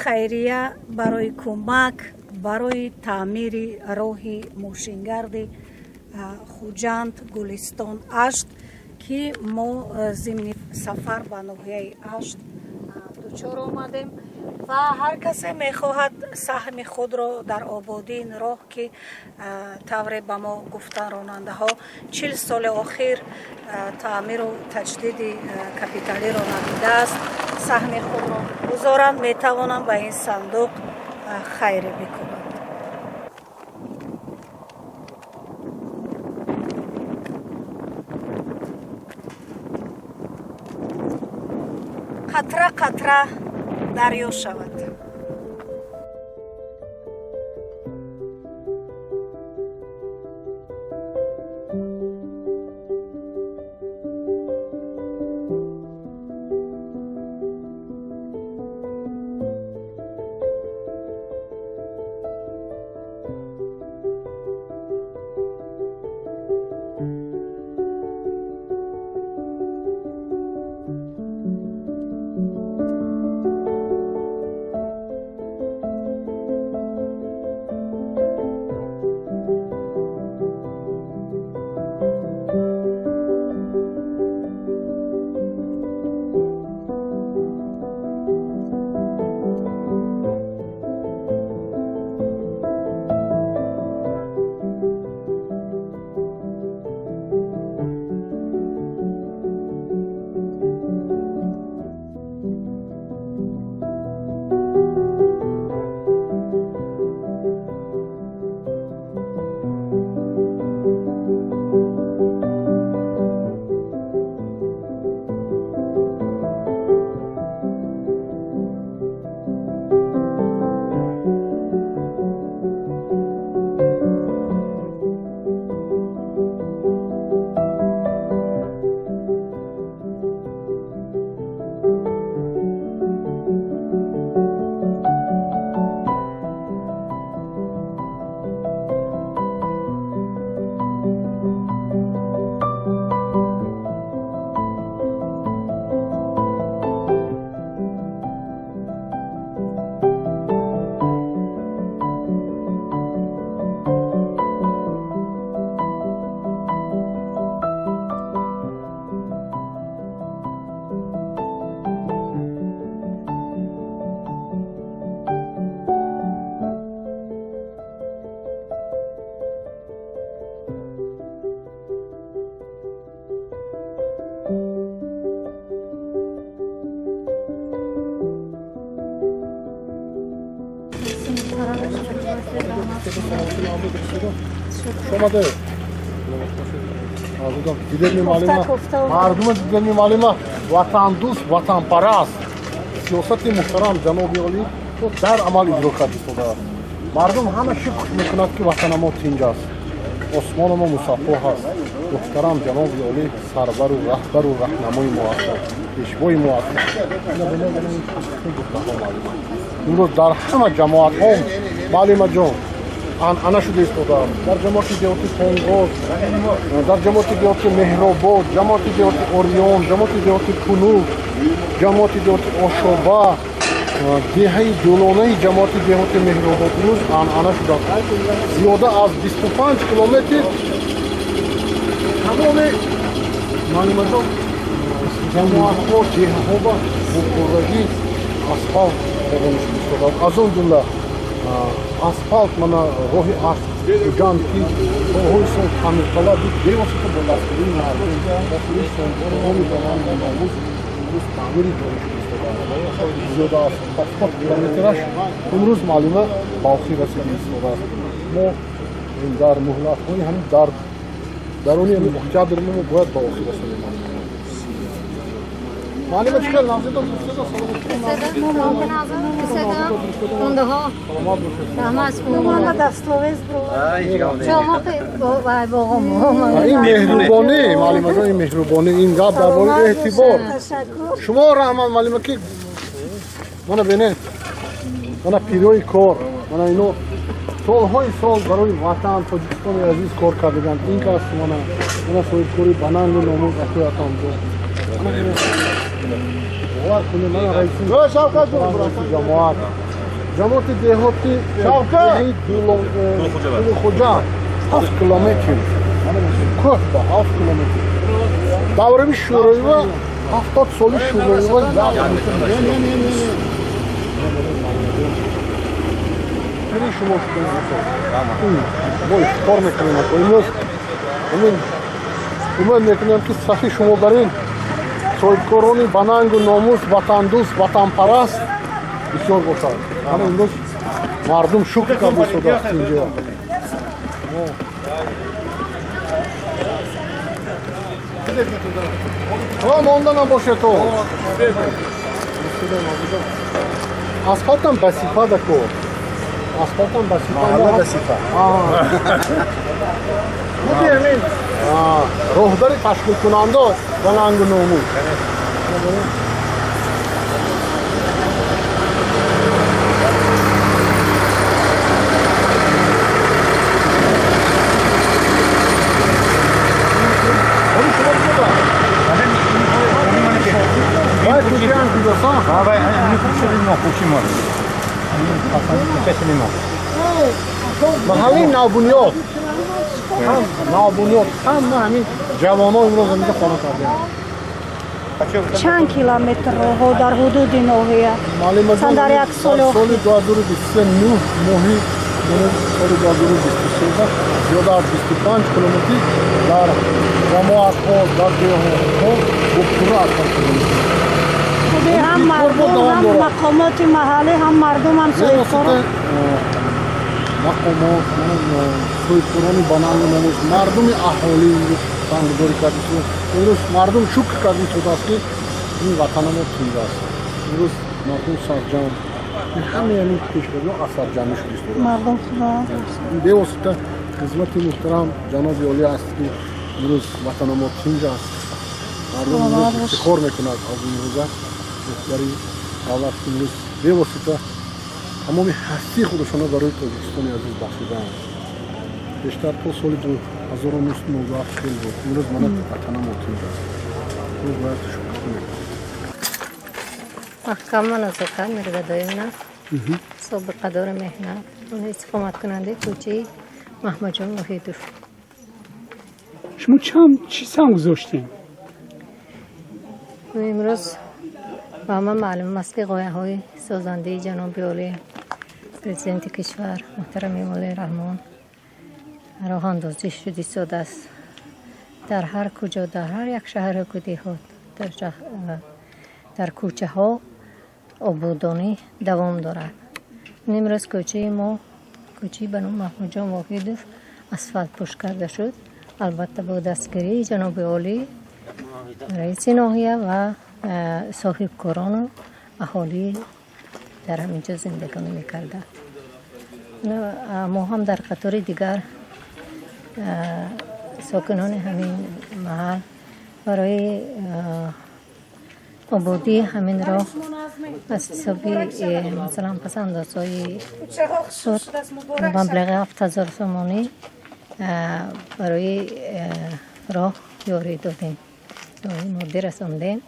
Хайрия барои кӯмак барои таъмири роҳи мошингарди Хуҷанд, Гулистон, Ашт, ки мо зимни сафар ба ноҳияи Ашт дучор омадем ва ҳар касе мехоҳад саҳми худро дар ободии ин роҳ, ки тавре ба мо гуфтан ронандаҳо, 40 соли охир таъмиру таҷдиди капиталиро надидааст, саҳми худро гузоранд, метавонанд ба ин сандуқ хайре бикунанд. Қатра қатра дарё шавад. Омаде дидем, муаллима, мардума дидем, муаллима, ватандӯст, ватанпараст, сиёсати муҳтарам ҷаноби олӣ дар амал иҷро кард истодааст. Мардум ҳама шукр мекунад, ки ватана мо тинҷ аст, осмоно мо мусаффо ҳаст. Муҳтарам ҷаноби олӣ сарвару раҳбару раҳнамои мо ҳастанд, пешвои мо ҳастанд. Имрӯз дар ҳама ҷамоатҳо, муаллимаҷон, анъана шуда истодааст. Дар ҷамоати деҳоти Тонгоз, дар ҷамоати деҳоти Меҳробод, ҷамоати деҳоти Ориён, ҷамоати деҳоти Кунук, ҷамоати деҳоти Ошоба, деҳаи Дулонаи ҷамоати деҳоти Меҳробод имрӯз анъана шудааст. Зиёда аз 25 километр тамоми, муаллимаҷон, ҷамоатҳо, деҳаҳо ба бо асфалт равона шуда истодааст. Аз он ҷумла асфалт мана роҳи Ашт Хуҷанд, ки солҳои сол таъмирталаб буд, бевосита бо дастгирии мардум, дастгирии соҳибкорони баланду номус имрӯз таъмири ҷорӣ шуда истодааст. Зиёда аз 70 километраш имрӯз, муаллима, ба охир расида истодааст. Мо дар муҳлатҳои ҳамин дар даруни октябр мо бояд ба охир расонем. Муаллима, чӣ хел нағзедон? Хондаҳо. Саломат бошед. Раҳмат. Мана дастовез. Ин меҳрубонӣ, муаллимаҷон, ин меҳрубонӣ, ин гап дар бораи эътибор. Шумо раҳмат, муаллима, ки мана бинед, мана пирои кор, мана ино солҳои сол барои ватан, Тоҷикистони азиз кор кардаганд. Ин кас мана соҳибкори банангу номуз акоятонҷо. Бовар кунед, мана раиси ҷамоат. Ҷамоати деҳоти Дулухуҷа 7 километр. Кӯҳ ба 7 километр. Давраи Шӯравӣ 70 соли Шӯравӣ не шумо мо ифтихор мекунем. Имрӯз умед мекунем ки сафи шумо бар ин соҳибкорони банангу номус, ватандӯст, ватанпараст бисёр бошад. Ама имрӯз мардум шукр карда истодааст инҷо. Монда набошед то. Асфалтам ба сифа дако. Асфалтам ба сифа. Маҳалла ба сифа. Ҳамин роҳбари ташкилкунанда банангу номус. Маҳаллаи Навбунёд, Навбунёд ҳама ҳамин ҷавонон имрӯз инҷо хона кардаанд. Чанд километр роҳҳо дар ҳудуди ноҳия? Дар як соли 2023 9 моҳи соли 2023 зиёда аз 25 километр дар ҷамоатҳо, дар деҳотҳо бо пурра асфалт шуда. Ҳам мардум, ҳам мақомоти маҳаллӣ, ҳам мардум, ҳам соҳибкорон. Мақомот, соҳибкорони банангу номус, мардуми аҳолӣ имрӯз санггузорӣ карда шуда. Имрӯз мардум шукр карда истодааст ки ин ватанамо тинҷ аст. Имрӯз мардум сарҷамъ, ҳамаи ҳамин пешравиҳо аз сарҷамъӣ шуда истодааст. Мардум худо бевосита хизмати муҳтарам ҷаноби олӣ аст ки имрӯз ватанамо тинҷ аст. Мардум имрӯз ифтихор мекунад аз имрӯза роҳбари давлат имрӯз бевосита тамоми ҳастии худашонро барои Тоҷикистони азиз бахшидаанд. Бештар то соли 2019 хел буд. Имрӯз мана ватанамо тинҷ аст. Имрӯз бояд шукр кунем. Маҳкама Назокат Мирзадоевна, собиқадори меҳнат, истиқоматкунандаи кӯчаи Маҳмадҷон Воҳидов. Шумо чанд чӣ санг гузоштем? Имрӯз ба ҳама маълум аст ки ғояҳои созандаи ҷаноби олӣ президенти кишвар муҳтарам Эмомалӣ Раҳмон роҳандозӣ шуд истодааст. Дар ҳар куҷо, дар ҳар як шаҳру деҳот, дар кӯчаҳо ободонӣ давом дорад. Имрӯз кӯчаи мо, кӯчаи ба номи Маҳмудҷон Воҳидов асфалтпӯш карда шуд. Албатта бо дастгирии ҷаноби олӣ, раиси ноҳия ва соҳибкорону аҳолӣ дар ҳамин ҷо зиндагонӣ мекарданд. Мо ҳам дар қатори дигар сокинони ҳамин маҳал барои ободии ҳамин роҳ аз ҳисоби масалан пасандозҳои худ маблағи 7000 сомонӣ барои роҳ ёрӣ додем, ёрии моддӣ расондем.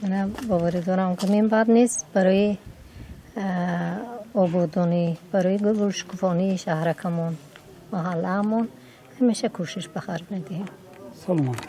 Мана боварӣ дорам ки минбаъд низ барои ободонӣ, барои гулшукуфонии шаҳракамон, маҳаллаамон ҳамеша кӯшиш ба харҷ медиҳем. Саломат.